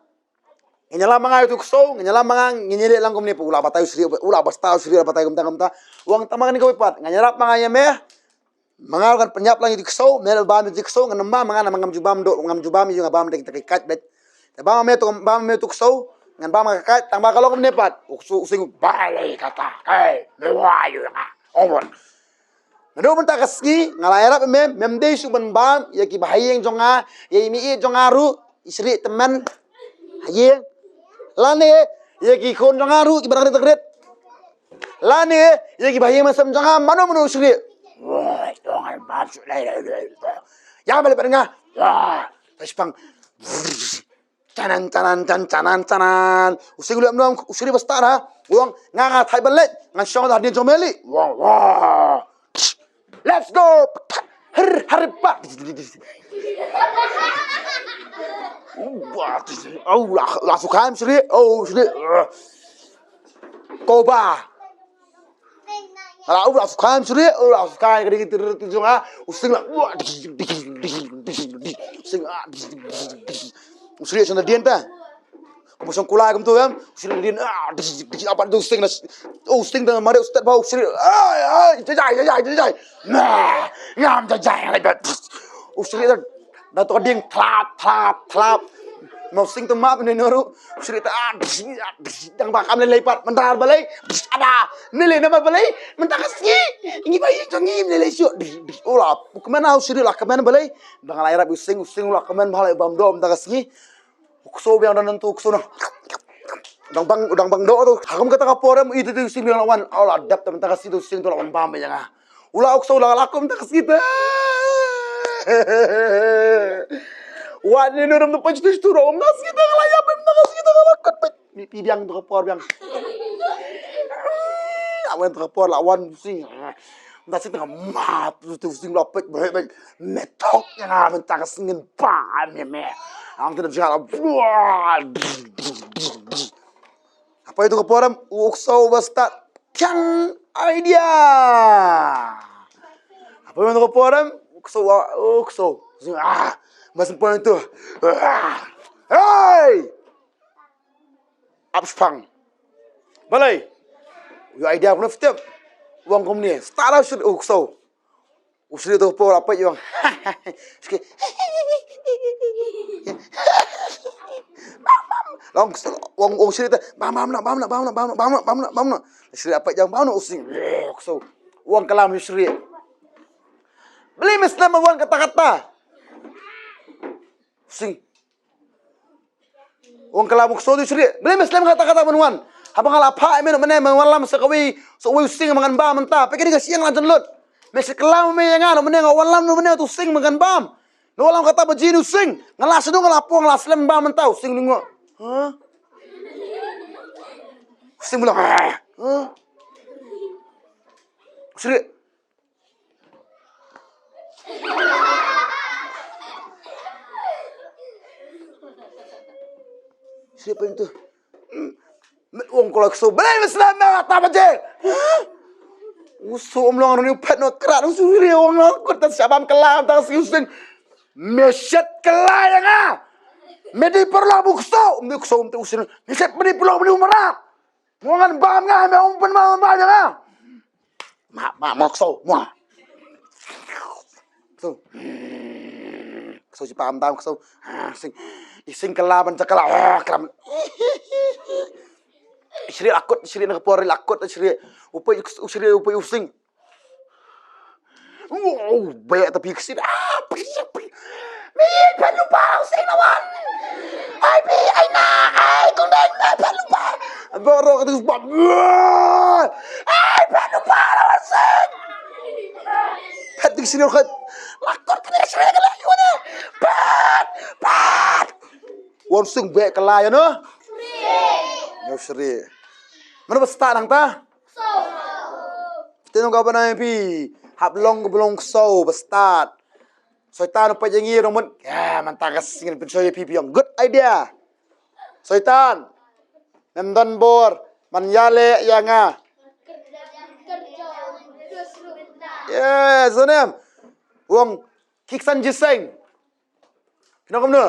Ngan ïalam ma nga ïa utu u ksew, ngan ïalam ma nga, ngan ïaleh lang kumne. U la batai u Shrieh, u la basta u Shrieh, la batai kumta kumta. U ong tang ma nga kane kawei pat, ngan ïarap ma nga ïa me. Ma nga ruh ngan pynïap lang ïa utu u ksew, me leh bam ïa utu u ksew, ngan ym bam ma nga namar ngam ju bam doh, ngam ju bam ïa u, nga bam da ka kait beit. Te bam ma me utu, bam ma me utu u ksew, ngan bam ka kait, tang ba ka long kumne pat. U ksew, u sing, balei kata, kai, me wai ïa nga. Ong beit. Naduh mynta ka sngi nga la ïarap ïa me, mem dei shuh ban bam ïa ki bahaïing jong nga, ïa i meieit jong nga ruh, i Shrieh tymmen ha ïing. Lane ïa ki khun jong nga ruh kiba dang rit rit. Lane ïa ki bahaïing mynsiem jong nga, mano mano u Shrieh. Woi, to ngan bam shuh lei lei lei. Ïa me lei pat nga. Ïa, ta shipang. Tanan, tanan, tan, tanan, tanan. U Sing u leh kumno, u Shrieh ba stad ha. U ong, nga, nga thait ban leit. Ngan shong ha ïing jong me lei. Wah, wah. Let's go. Har, har, pa. Wah, oh, la, la suka em Shrieh. Oh, Shrieh. Koba. Ala u la sukan Shrieh, u la sukan ka ding ter ter jong nga, u Sing la. U Sing, ah, u Shrieh shong da dien ta. Kumba shong kulai kumto em, u Shrieh da dien, ah, apa tu Sing na, u Sing da mare u stet ba u Shrieh, ai, ai, jajai, jajai, jajai. Nah, ngam jajai, ai, u Shrieh da Da to ding thlap, thlap, thlap. Mo Sing to map ne noru. Shrieh ta, ah, dang ba kam lei lei pat, mandar balei. Ada, ne lei nama balei. Mynta ka sngi. Ngi ba yi jong ngi ne lei shu. Ola, kmen au Shrieh la kmen balei. Dang la ïarap u Sing, u Sing la kmen balei bam dom mynta ka sngi. U ksew biang dang tu, u ksew na. Dang bang, dang bang doh tu. Hakum kata ka por em, itu tu Sing biang lawan. Ola, dap ta mynta ka sngi tu Sing tu lawan bam biang ah. Ula u ksew la lakum ta ka sngi ta. Wat ni nurum tu pach tu tu rom ta sngi ta la ya pem ta ka sngi ta la kut pach. Ni pi biang tu ka por biang. Awen tu ka por la wan Sing. Ta sngi ta map tu Sing la pach bret bret. Metok ya nga mynta ka sngi ba me me. Ang tu dah jalan. Apa itu ka por em? U ksew ba stad piang idea. Apa itu ka por em? U ksew, u ksew. Ah, mas point tu. Ah. Hey! Ap spang. Balei? Ïa idea kumno fitep. Wang kumne. Stad lah sud u ksew. U Shrieh tu po la peit ïong. Shrieh. Long wang, wang Shrieh tu. Bam, bam, bam, bam. Shrieh la peit ïong, bam, u Sing. So, wang kalam u Shrieh. Balei me slem wan kata kata. Sing. Wan kalam u ksew tu Shrieh. Balei me slem kata kata ban wan. Haba nga la phah ïa me noh mynne me wan lam sa kawei, sa kawei u Sing ma ngan bam mynta. Peit kane ka syieng la jan lut. Me sa kylla me ïa nga noh mynne nga wan lam noh mynne tu Sing ma ngan bam. Me wan lam kata ba jin u Sing. Nga la shu nga la pong la slem bam mynta u Sing lyngngoh. Ha? U Sing bula. Ha? Shrieh. Shrieh pyn tu. Met wong kolak so. Balei me slem me ta baje. U so um long runi pet no krat u Shrieh wong no kut ta shabam kalam ta si u Sing. Me shet kala ya nga. Me di perlu bu kso. Me kso um tu u Sing. Me shet me di perlu me di umara. Mo ngan bam nga me um pynmal bam nga. Ma, ma, mo kso mo. Kso. Kso si pam tam kso. Ah, Sing. I Sing kala ban jakala. Ah, kram. Shrieh lakut, Shrieh na por lakut Shrieh. Upai u Shrieh upai u Sing. Wow, banyak tapi kesit. Ah, pergi, pergi. Min, perlu bau sing lawan. Ai, pi, ai, na, ai, kundang, na, perlu bau. Baru kata sebab. Ai, perlu Phet ding senior khat. Lakor kane sri kane yu ne. Phet, phet. Wan sing bek kala ya no. Yo sri. Mana ba start nangta? Phi tip nong ka ba nai phi. Hap long ka ba long kso ba start. Soitan u peit ïa ngi rong mut. Ya, mynta ka sngi pynshoi ïa phi phi ong. Good idea. Soitan. Mem don bor. Man ïaleh ïa nga. Yes, sonem. Wong kiksan jiseng. Kino kumno?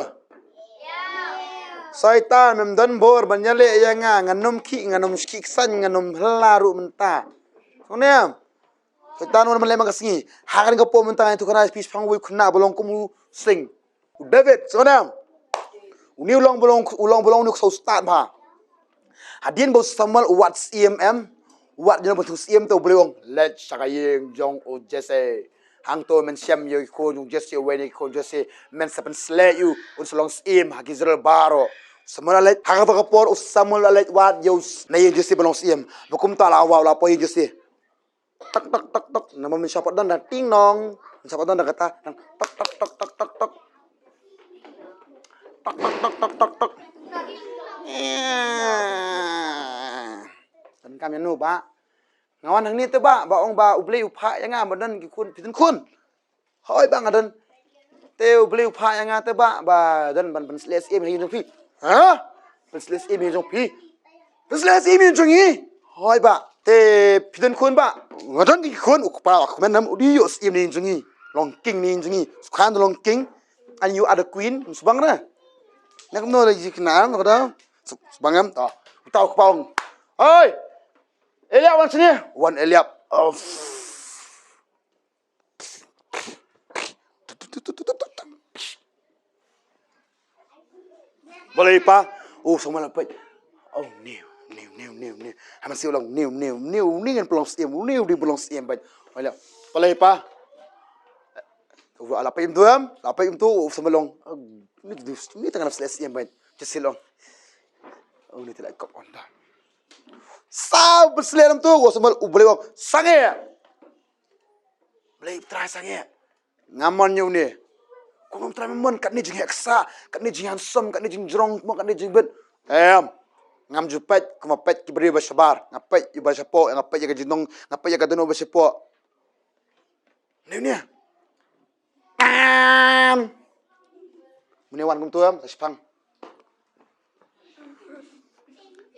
Soitan mem don bor ban ïaleh ïa nga, ngan ym khih, ngan ym kiksan, ngan ym hla ruh mynta. Sonem. Soitan wan man leh man ka sngi. Ha kane ka por mynta ngan ïathuh khana phi shaphang uwei u khynnah ba long kum u sing. U David, sonem. Une u long ba long, u long ba long une u kso stad bha. Hadien ba u Samuel u wad syiem em. U wad jong ba u syiem te U Blei u ong leit sha ka ïing jong u Jesse. Hangto men shem ïa ki khun jong u Jesse, u wan ïa ki khun jong u Jesse. Men sa pynsleh ïa u, un sa long syiem ha ki Israel baroh. U Samuel la leit, ha kata ka por u Samuel la leit wad ïa u s-, na ïing Jesse ba long syiem. Ba kumta la wad la poi ïing Jesse. Tak tak tak tak. Namar mynshwa pat don da ting nong. Mynshwa pat don da kata. Tak tak tak tak tak tak. Tak tak tak tak tak tak. Eh. Kan kam ïa no ba. Nga wan hangne te ba, ba ong ba U Blei u phah ïa nga ba don ki khun, phi don khun. Hoi ba nga don. Te U Blei u phah ïa nga te ba, ba don ban pynsleh syiem ha ïing jong phi. Ha? Pynsleh syiem ha ïing jong phi. Pynsleh syiem ha ïing jong ngi. Hoi ba. Te phi don khun ba. Nga don ki khun u kpa u kmen nam u dei ïoh syiem ha ïing jong ngi. Long king ha ïing jong ngi. Sukhan long king. And you are the queen. Subang na. Nak no lagi kena no kada. Subang am. To. Uta u kpa ong. Hoi. Eliab wan sini. Wan Eliab. Of. Balei pa? Oh, sama la peit. Oh, niu, niu, niu, niu, niu. Hama si ulang niu, niu, niu, niu ngan pelong siem, niu di pelong siem peit. Balei pa? Udah la peit tu am, la peit tu sama long. Ni tu ni tengah selesai siem peit. Cesil long. Oh, ni tidak kop onda. Sa beslem tu, gua sama U Blei ong. Sange. Blei Trai sangeh. Nga mon ïa une. Kumno Trai mon katne jingïaksa, katne jinghandsome, katne jingjrong, kumno katne jingbit. Em. Ngam ju peit, kumba peit ki briew ba shabar, nga peit ïa ba shapoh, nga peit ïa ka jingnong, nga peit ïa ka dohnud ba shapoh. Une une. Pam. Mane wan kumtu em, sa shipang.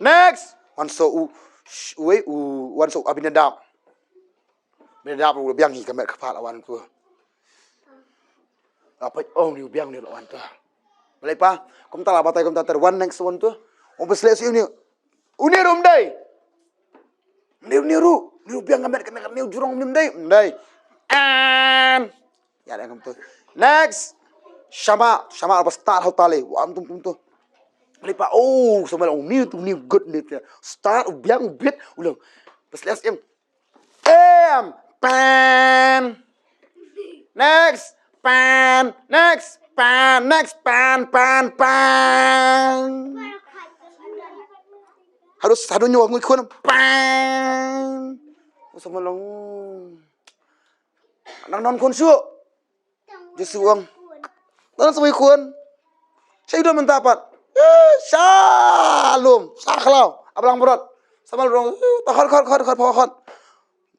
Next. Wan so u, sh-, uwei u, wan so u Abinadab. Abinadab u biang hi ka met ka phad la wan tu. La peit ong ni u biang ni la wan tu. Balei pa, kumta la batai kumta ter wan next wan tu. Ong besleh si uni. Uni rum dei. Uni, uni ru, uni ru biang ka met ka met uni ru jrong uni dei, dei. And ya dei kumtu. Next. Shama, shama apa start hau tali. Wa antum tum tu. Balei pa, oh, sama uni tu, uni good ni tu. Start u biang u bit u long. Besleh si em. Em, pan. Next, pan. Next, pan. Next, pan, pan, pan. Harus sadu nyawa ngui khun. Pan. Sama long. Nang non khun su. Jesu ong. Don sa wei khun. Sa ïoh mynta pat. Eh, shalom. Sa khlaw. Ablang brot. Sa mal rong. Eh, ta khot, khot, khot, khot, khot, khot.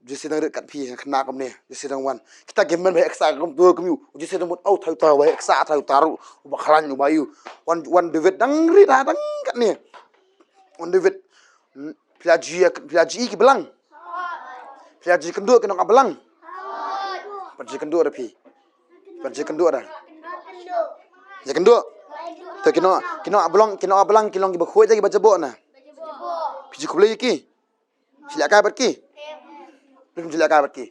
Jesu dang rit kat phi khynnah kumne. Jesu dang wan. Kita ki men ba heh ksa kum tu kum ïu. Jesu dang mut au thau ta ba heh ksa thau ta ruh. Ba khlaiñ ba ïu. Wan, wan David dang rit ha dang katne. Wan David. Hmm, phi la ju, phi la ju i ki blang. Phi la ju kynduh ki nong a blang. Phi la ju kynduh da phi. Phi la ju kynduh da. Ju kynduh. Te ki nong, ki nong a blang, ki nong a blang, ki long ki ba khuid ki ba jaboh na. Phi ju khublei ki. Phi ju lehkai bad ki. Phi ju lehkai bad ki.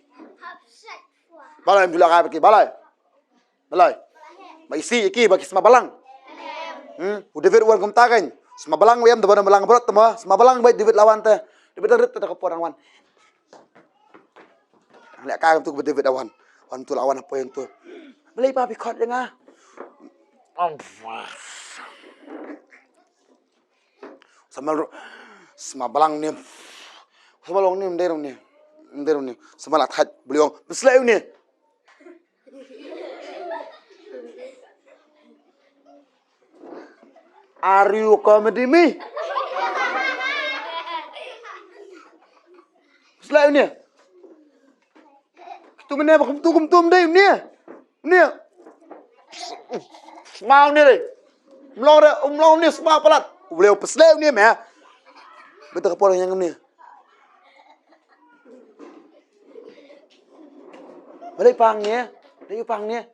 Balei phi ju lehkai bad ki. Balei. Balei. Ba isi ïa ki ba ki sma balang. Hmm, u David wan kumta kan. Sma balang wei em da ba balang brot tama. Sma balang ba David la wan te. David da rit te da ka por wan. Lehkai tu ba David la wan. Wan tu la wan apa yang tu. Balei ba phi khot ïa nga. Sama ru-, sma balang nim. Sama long nim dei rong nim. Ym dei une. Sngewbha la thait, Blei u ong, pynshlei une. Are you comedy me? Pynshlei une. Kumtu mynne ba kumtu kumtu ym dei une. Une. Sma une dei. Ym long re, ym long une, sma palat. U Blei u pynshlei une me. Bad da ka por ïa une. Balei pang ne? Balei pang ne?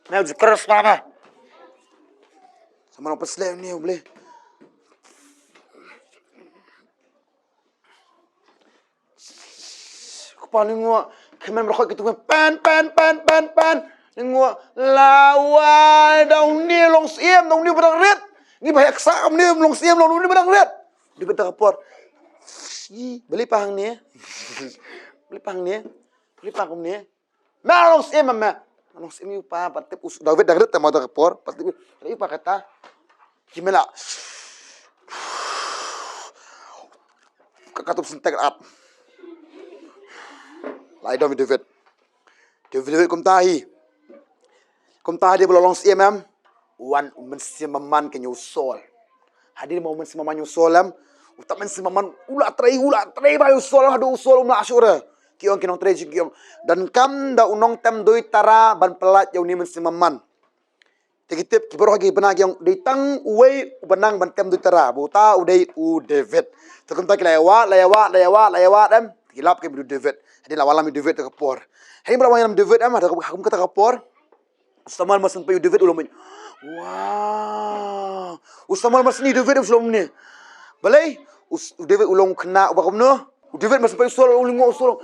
Neu ju keras mama. Sama lo pesle ni, u Blei. Kpa ni ngua, kemen berkhot gitu, pen, pen, pen, pen, pen. Ni ngua, lawai, dau ni long siem, dau ni bedang rit. Ni bahaya kesa, ni long siem, dau ni bedang rit. Di beta kapor. Ih, beli pahang ni. Beli pahang ni. Beli pahang ni. Ma long siem ma. Ma long siem yu pa, pat tip us David dang rit ta ma ta ka por, pat tip yu pa kata. Ki mela. Ka katup sentek ap. Lai dom David. David, David kumta hi. Kumta hi ba la long siem em. Wan u mynsiem maman ka ïa u Saul. Hadien ba u mynsiem maman ïa u Saul em. Uta u mynsiem maman u la trei, u la trei ba ïa u Saul, haduh u Saul um lah shuh re. Ki ong ki nongtrei jong ki ong. Donkam da u nongtem duitara ban pyllait ïa une u mynsiem maman. Te ki tip ki baroh ki bna ki ong dei tang uwei u ba nang ban tem duitara. Ba uta u dei u David. Te kumta ki la ïa wad, la ïa wad, la ïa wad, la ïa wad em. Ki lap ki ba u David. Hadien la wallam ïa u David ta ka por. Hadien ba la wallam ïa u David em, ha kum kata ka por. U Samuel mar syn peit ïa u David u long mut. Wah. U Samuel mar syn ïa u David u long mut. Balei? U S-, u David u long u khynnah uba kumno? U David mar syn peit ïa u Saul u long u Saul.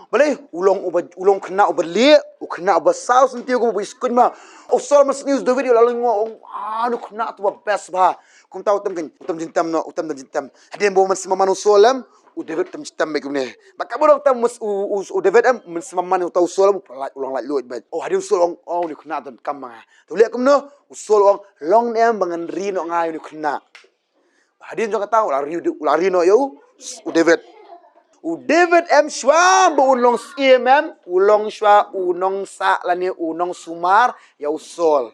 Balei? U long uba, u long u khynnah uba lieh, u khynnah uba saw syntiew uba iskuin ma. U Saul mar syn ïa u David u long u, ah, u khynnah tu uba best ba. Kumta u tem kan, u tem jingtem noh, u tem jingtem. Hadien ba u mynsiem maman u Saul em, u David tem jingtem bad kumne. Ba ka ba u tem u, u, u David em, mynsiem maman uta u Saul em, u long laitluid bad. Oh, hadien u Saul ong, oh, une u khynnah donkam ma nga. Te u leh kumno, u Saul ong, long ne em ba ngan ri noh nga ïa une u khynnah. Hadien jong kata, u la ri, u la ri noh ïa u, u David. U David em shuwa ba un long siem em, u long shuwa u nongsah lane u nongsumar ïa u Saul.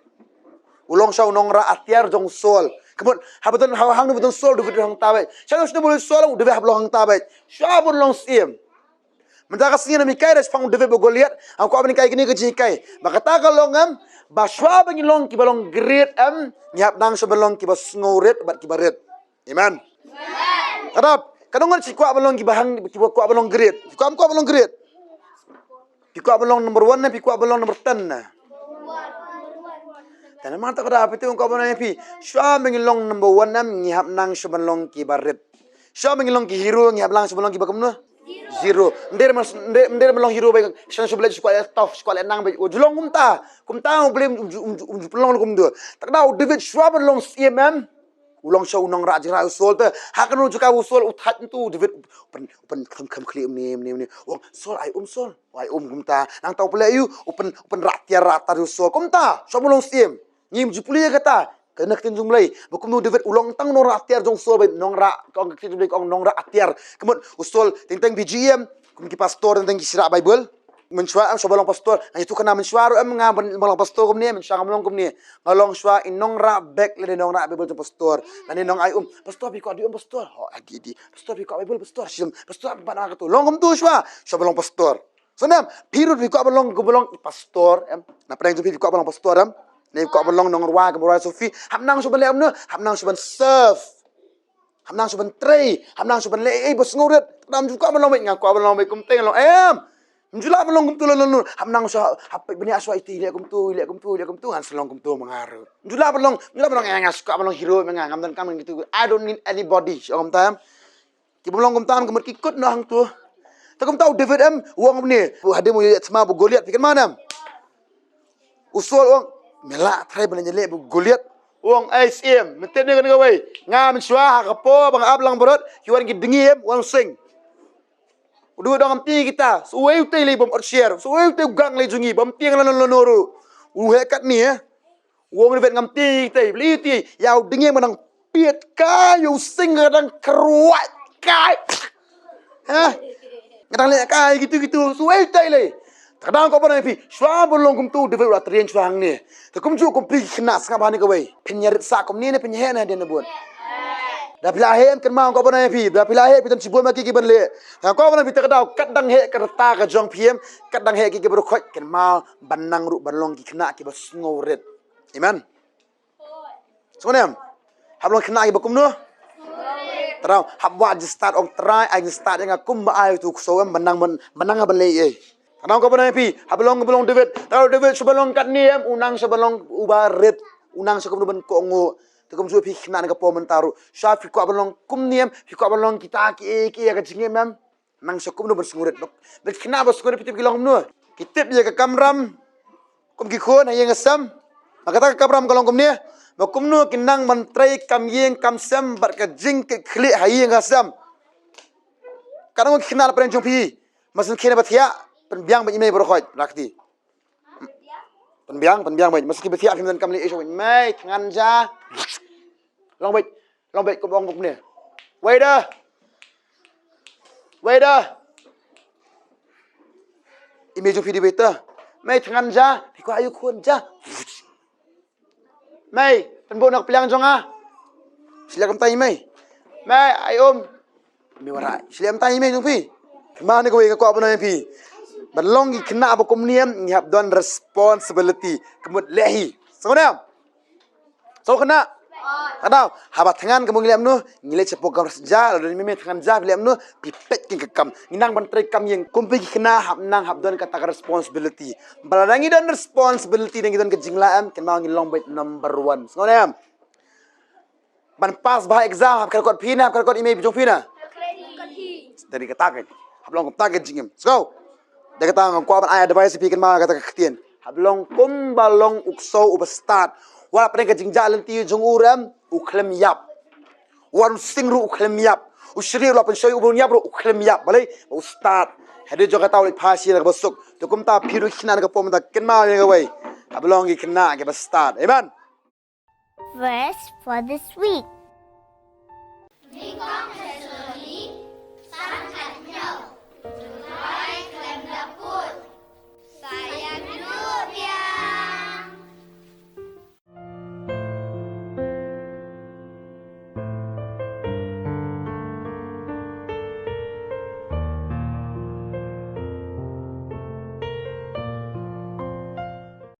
U long shuwa u nongrah atiar jong u Saul. Ka mut, haba don, haba hangno ba don Saul, David hangta beit. Shuwa u sdang u Saul, u David haba long hangta beit. Shuwa ba un long siem. Mynta ka sngi ngin ïa hikai da shaphang u David bad u Goliath, nga kwah ban hikai kine ki jinghikai. Ba kata ka long em, ba shuwa ba ngi long kiba long great em, ngi hap nang shuwa ban long kiba sngewrit bad kiba rit. Amen. Ka dap, ka dang ngan shu kwah ban long kiba hang, kiba kwah ban long great. Phi kwah, kwah ban long great. Phi kwah ban long number one ne, phi kwah ban long number ten ne. Te namar kata ka dap, phi te kwah ban long M V P. Shuwa ba ngi long number one em, ngi hap nang shuwa ban long kiba rit. Shuwa ba ngi long ki hero, ngi hap nang shuwa ban long kiba kumno? Zero. Ym dei ban, ym dei, ym dei ban long hero ba shan shu blei shu kwah leh tough, shu kwah leh nang ba. U ju long kumta. Kumta u Blei um ju, um ju, um ju pynlong kumta. Te ka dap u David shuwa ban long siem em. U long shuwa u nongrah jingrah u Saul te. Ha kano jaka u Saul u thait kumtu u David u pyn, u pynkham kham khlieh mne, mne, mne. U ong, Saul, ai um Saul. Ai um kumta. Nangta u pynleh ïa u, u pyn, u pynrah tiar rah tar ïa u Saul. Kumta. Shuwa ban long siem. Ngim ju pule ïa kata. Kane ka ktien jong u Blei. Ba kumno u David u long tang nongrah atiar jong u Saul ba nongrah, ka ong ka ktien jong u Blei ka ong nongrah atiar. Ka mut u Saul teng teng B G M, kum ki pastor teng teng ki shu rah Baibl. Mynshuwa em shuwa ban long pastor. Nga ïathuh kane mynshuwa ruh em nga ban, ban long pastor kumne, mynshuwa ngam long kumne. Nga long shuwa i nongrah bek lane nongrah Baibl jong pastor. Lane nong ai um, pastor phi kwah dei um pastor. Ho, agi di. Pastor phi kwah Baibl pastor. Shim, pastor phi kwah nang katu. Long kumtu shuwa. Shuwa ban long pastor. Sngewbha, phi ruh phi kwah ban long, kaba long pastor, em. Na pdeng jong phi phi kwah ban long pastor, em. Ne phi kwah ban long nongrwai, kaba rwai Sophie. Hap nang shuwa ban leh kumno, hap nang shuwa ban serve. Hap nang shuwa ban trei, hap nang shuwa ban leh ei ei ba sngewrit. Kdam ju kwah ban long beit, nga kwah ban long beit kumta nga long, em. Ym ju lah ban long kumtu lon lon. Hap nang shuwa, hap peit bniah shuwa iti leh kumtu, leh kumtu, leh kumtu, ngan sa long kumtu ma nga ruh. Ym ju lah ban long, ym ju lah ban long, eh, nga shu kwah ban long hero ma nga, ngam donkam ngan kito. I don't need anybody. Shu kumta, em. Ki bym long kumta ka mut ki kut noh hangto. Te kumta u David em u ong kumne, hadien u ïa thma bad u Goliath, phi kynmaw ne em? U Saul u ong, me lah trai ban ïaleh bad u Goliath. U ong, ei siem, me tip ne kane kawei. Nga mynshuwa ha ka por ba nga ap lang barot, ki wan ki dngi em, wan sing. U David u ong ngam tieng kita, sa uwei utei lei bym ot sher, sa uwei utei u gang lei jong ngi, bym tieng lano lano ruh. U heh katne, eh. U ong David ngam tieng ïa itei, balei ïa itei, ïa u dngi ba nang piet kai, ïa u sing ka dang kyrwat kai. Ha? Nga dang leh kai kitu kitu, suwei tai lei. Te ka daw nga kwah ban ong ïa phi, shuwa ban long kumtu, David u la train shuwa hangne. Te kumjuh kum phi ki khynnah, sngap hangne kawei. Phin ïa rit sah kumne ne phin ïa heh ne hadien ne bud? Da phi la heh, kynmaw nga kwah ban ong ïa phi, da phi la heh phi don shibun ma ki ki ban leh. Nga kwah ban ong ïa phi, te ka daw kat dang heh ka rta ka jong phi em, kat dang heh ki ki baroh khoit, kynmaw ban nang ruh ban long ki khynnah kiba sngewrit. Amen. Sngewnem? Hap long khynnah kiba kumno? Te daw, hap wad jingstad, ong Trai, ai jingstad ïa nga kumba ai uto u ksew em, ban nang ban, ban nang ban leh ei. Te daw, ka ban ai phi, hap long, hap long David. Te daw David shu ban long katne em, u nang shu ban long uba rit, u nang shu kumno ban kohnguh. Te kumjuh phi khynnah na ka por mynta ruh, shuwa phi kwah ban long kumne em, phi kwah ban long kita kiei kiei ha ka jingim em. Nang shu kumno ban sngewrit, bad khynnah ba sngewrit phi tip ki long kumno? Ki tip ïa ka kamram kum ki khun ha ïing ha sem. Ma kata ka kamram ka long kumne, ba kumno kin nang ban trei kam ïing kam sem bad ka jingkitkhlieh ha ïing ha sem. Ka dang ki khynnah na pdeng jong phi, ma sngewkhia ne ba thiah, pynbiang bad i mei baroh khoit, rakti. Pynbiang, pynbiang bad, ma sngewkhia ba thiah, phim donkam leh ei shuh bad, mei, thngan ja. Long bad, long bad, kum ong kumne. Wei da. Wei da. I mei jong phi dei beit ta. Mei, thngan ja, phi kwah aïu khun ja. Mei, pynbun na ka pliang jong nga. Shu leh kumta i mei. Mei, ai um. Mei, warai. Shu leh kumta i mei jong phi. Kynmaw ne kawei nga kwah ban ong ïa phi, ban long ki khynnah ba kumne em, ngi hap don responsibility. Ka mut leh hi. Sngewnem? Sngewkhynnah? Ka daw, haba thngan ka mut ngi leh kumno, ngi leit sha program ja, lada mei mei thngan ja, phi leh kumno, phi peit kin ka kam. Ngi nang ban trei kam ïing, kum phi ki khynnah hap nang hap don kata ka responsibility. Ba lada ngi don responsibility ne ngi don ka jinglah em, kynmaw ngi long beit number one. Sngewnem? Ban pass bha exam, hap ka record phi na, hap ka record i mei jong phi na. Dei kata ka, hap long kumta ka jingim. Sngew. Dei kata nga kwah ban ai advice ïa phi, kynmaw kata ka ktien. Hap long kumba long u ksew uba stad. Wat la pdeng ka jingjah lynti jong u ruh em, u khlem ïap. Wat u sting ruh u khlem ïap. U shrieh ruh la pynshoi u bun ïap ruh u khlem ïap. Balei? U stad. Hadien jong kata u leit phai sha ïing kaba suk. Te kumta phi ruh ki khynnah na ka por mynta, kynmaw ïa kawei. Hap long ki khynnah kiba stad. Amen. Verse for this week.